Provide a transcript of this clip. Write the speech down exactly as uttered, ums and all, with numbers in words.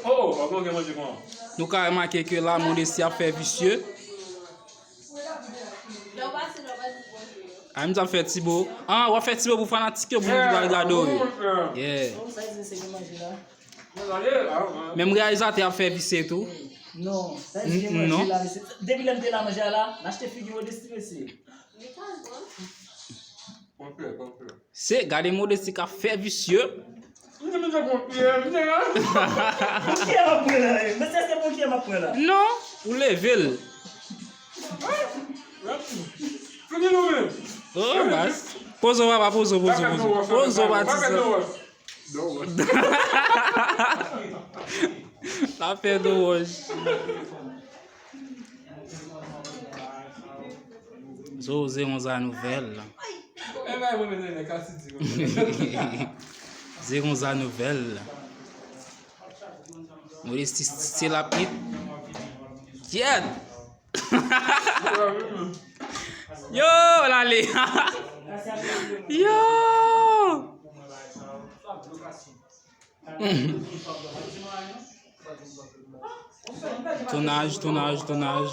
Oh, papa, gen manje kon. Nou ka remake ke la, Modesty ap fè visye. A, m t ap fè Tibo. Ah, w ap fè Tibo pou fanatik yo, pou moun ki pral gade w yo. Yeah. Menm reyalizatè ap fè visye tou. Non, sa di gen manje la, mesye. Depi lè m te la manje a la, m achte figi Modesty, mesye. Se, gade Modesty k ap fè visye. Pou kiyè m ap pran la? Mesye, se pou kiyè m ap pran la? Non, ou leve l. Oh, bas. Pozo, papa, pozo, pozo, pozo. Pozo, papa. L ap fè do wòch. Zo, zeron za nouvèl. Zeron za nouvèl. Modesty still ap hit. Kyèt! Yo, l ale. Yo! Tounaj, tounaj, tounaj.